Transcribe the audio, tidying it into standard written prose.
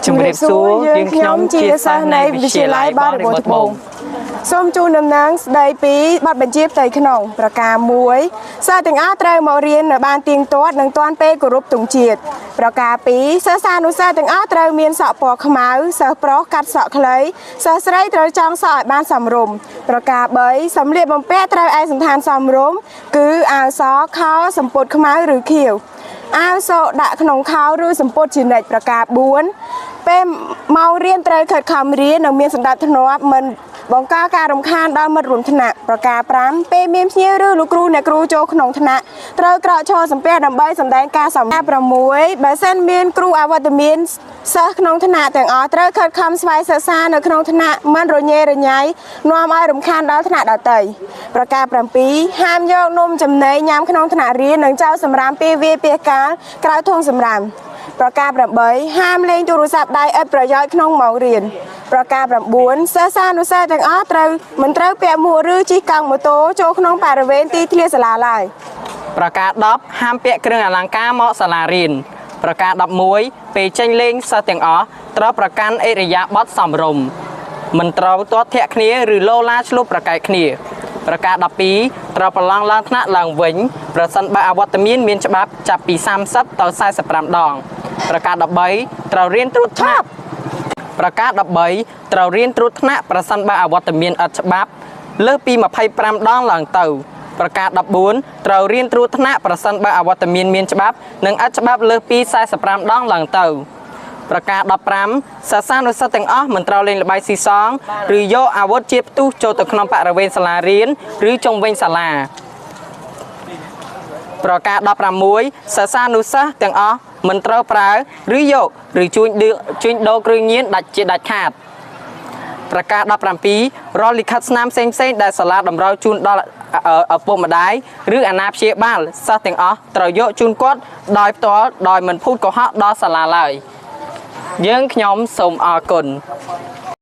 ជំរាបសួរយើងខ្ញុំជាសិស្សនៃវិទ្យាល័យបរិបទត្បូង សូមជូនដំណឹងស្ដីពីបទបញ្ជាផ្ទៃក្នុងប្រការ1សិស្សទាំងអស់ត្រូវមករៀននៅបានទៀងទាត់និងទាន់ពេលគោរពទង់ជាតិប្រការ2សិស្សានុសិស្សទាំងអស់ត្រូវមានសក់ពណ៌ខ្មៅសិស្សប្រុសកាត់សក់ខ្លីសិស្សស្រីត្រូវចងសក់ឲ្យបានសមរម្យប្រការ3សម្លៀកបំពាក់ត្រូវឯកសណ្ឋានសមរម្យគឺអាវសខោសំពត់ខ្មៅឬខៀវអាវសក់ដាក់ក្នុងខោឬសំពត់ជានិច្ចប្រការ4ពេលមករៀនត្រូវខិតខំរៀននិងមានសន្តិភាពមិនបង្កការរំខានដល់មិត្តរួមថ្នាក់ប្រការ5ពេលមានភ្ញៀវឬលោកគ្រូអ្នកគ្រូចូលក្នុងថ្នាក់ត្រូវក្រោកឈរសំពះដើម្បីសម្ដែងការសំណា6បើសិនមានគ្រូអវត្តមានសិស្សក្នុងថ្នាក់ទាំងអស់ត្រូវខិតខំស្វែងសិក្សានៅក្នុងថ្នាក់មិនរញ៉េរញ៉ៃនាំឲ្យរំខានដល់ថ្នាក់ដទៃប្រការ7ហាមយកនំចំណីញ៉ាំក្នុងថ្នាក់រៀននិងចោលសម្រាមពេលវាពាសកាលក្រៅធុងសម្រាមប្រការ8ហាមលេងទូរស័ព្ទដៃឥតប្រយោជន៍ក្នុងម៉ោងរៀនប្រការ9សិស្សានុសិស្សទាំងអស់ត្រូវមិនត្រូវពាក់មួកឬជិះកង់ម៉ូតូចូលក្នុងបរិវេណទីធ្លាសាលាឡើយ ប្រការ10ហាមពាក់គ្រឿងអលង្ការមកសាលារៀនប្រការ11ពេលចេញលេងសិស្សទាំងអស់ត្រូវប្រកាន់ឥរិយាបថសមរម្យមិនត្រូវទាត់ធាក់គ្នាឬលោឡាឆ្លោះប្រកែកគ្នាប្រការ12ត្រូវប្រឡងឡើងថ្នាក់ឡើងវិញប្រសិនបើអវត្តមានមានច្បាប់ចាប់ពី30ទៅ45ដងប្រការ13ត្រូវរៀនត្រួតថ្នាក់ប្រការ13ត្រូវរៀនត្រួតថ្នាក់ប្រសិនបើអវត្តមានឥតច្បាប់លើសពី25ដងឡើងទៅប្រការ14ត្រូវរៀនត្រួតថ្នាក់ប្រសិនបើអវត្តមានមានច្បាប់និងឥតច្បាប់លើសពី45ដងឡើងទៅប្រការ15សិស្សានុសិស្សទាំងអស់មិនត្រូវលេងល្បែងស៊ីសងឬយកអាវុធជាផ្ទុះចូលទៅក្នុងបរិវេណសាលារៀនឬជុំវិញសាលាប្រការ16សិស្សានុសិស្សទាំងអស់មិនត្រូវប្រើឬយកឬជួញដូរជួញដូរគ្រឿងញៀនដាច់ជាដាច់ខាតប្រការ17រាល់លិខិតស្នាមផ្សេងៗដែលសាលាតម្រូវជូនដល់ឪពុកម្ដាយឬអាណាព្យាបាលសិស្សទាំងអស់ត្រូវយកជូនគាត់ដោយផ្ទាល់ដោយមិនភូតកុហកដល់សាលាឡើយយើងខ្ញុំសូមអរគុណ។